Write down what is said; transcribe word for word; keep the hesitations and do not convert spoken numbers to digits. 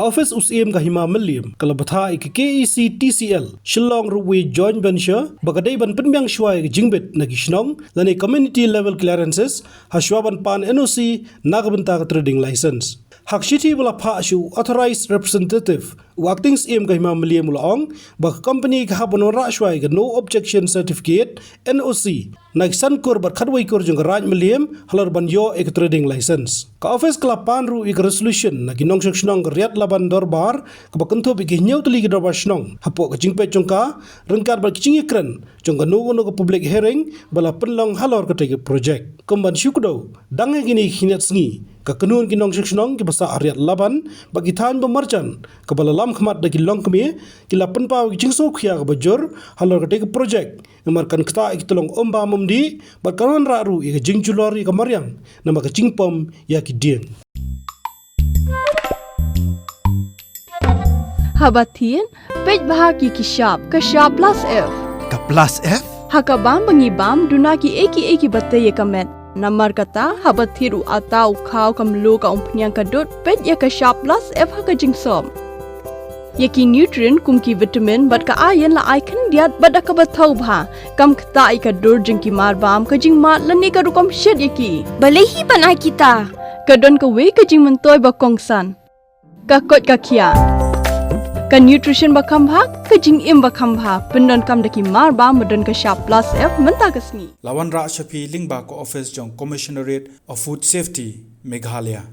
Office u Syiem ka Hima Mylliem ka la bthah ïa ka K E C T C L Shillong Ropeway Joint Venture ba ka dei ban pynbiang shuwa ïa ka jingbit na ki shnong lane community level clearances ha shuwa ban pan N O C na ka bynta ka trading license. Ha ka shithi ba la phah sha u Authorized Representative, u Acting Syiem ka Hima Mylliem u la ong ba ka company ka hap ban wanrah shuwa ïa ka No Objection Certificate, N O C, na ki san kur bad khatwei kur jong ka Raid Mylliem halor ban ïoh ïa ka trading license. Ka office ka la pan ruh ïa ka resolution na ki nongshong shnong ka Riat Laban Dorbar kaba kynthup ïa ki hynñiew tylli ki dorbar shnong hapoh ka jingpeit jong ka ryngkat bad ka jingïakren jong kano kano ka public hearing ba la pynlong halor katei ka project. Kum ban shu kdew, dang ha kine ki khyndiat sngi, ka kynhun ki nongshong shnong kiba sah ha Riat Laban bad ki thaiñ ba marjan kaba la lam khmat da ki longkmie ki la pynpaw ïa ka jingsngewkhia kaba jur halor katei ka project, namar kan ktah ïa ki tyllong um bam um dih bad kan wanrah ruh ïa ka jingjulor ïa ka mariang namar ka jingpom ïa ki dieng. Haba thied, peit bha ïa ki shap, ka shap plus F. Ka plus F? Ha ka bam ba ngi bam, duna kiei kiei kiba tei ïa ka met. Namar kata, haba thied u atta, u khaw, ka mluh, ka umphniang, ka dud, peit ïa ka shap plus F ha ka jingsop. Ïa ki nutrient kum ki vitamin bad ka iron la ai khyndiat bad da kaba thaw bha. Kam ktah ïa ka dur jong ki mar bam, ka jingmad lane ka rukom shet ïa ki. Balei hi ban ai kita? Ka don kawei ka jingmyntoi ba kongsan. Ka koit ka khiah. Ka nutrition ba kham bha, ka jingim ba kham bha. Pyndonkam da ki mar bam ba don ka shap plus F mynta ka sngi. La wanrah sha phi lyngba ka office jong Commissionerate of Food Safety, Meghalaya.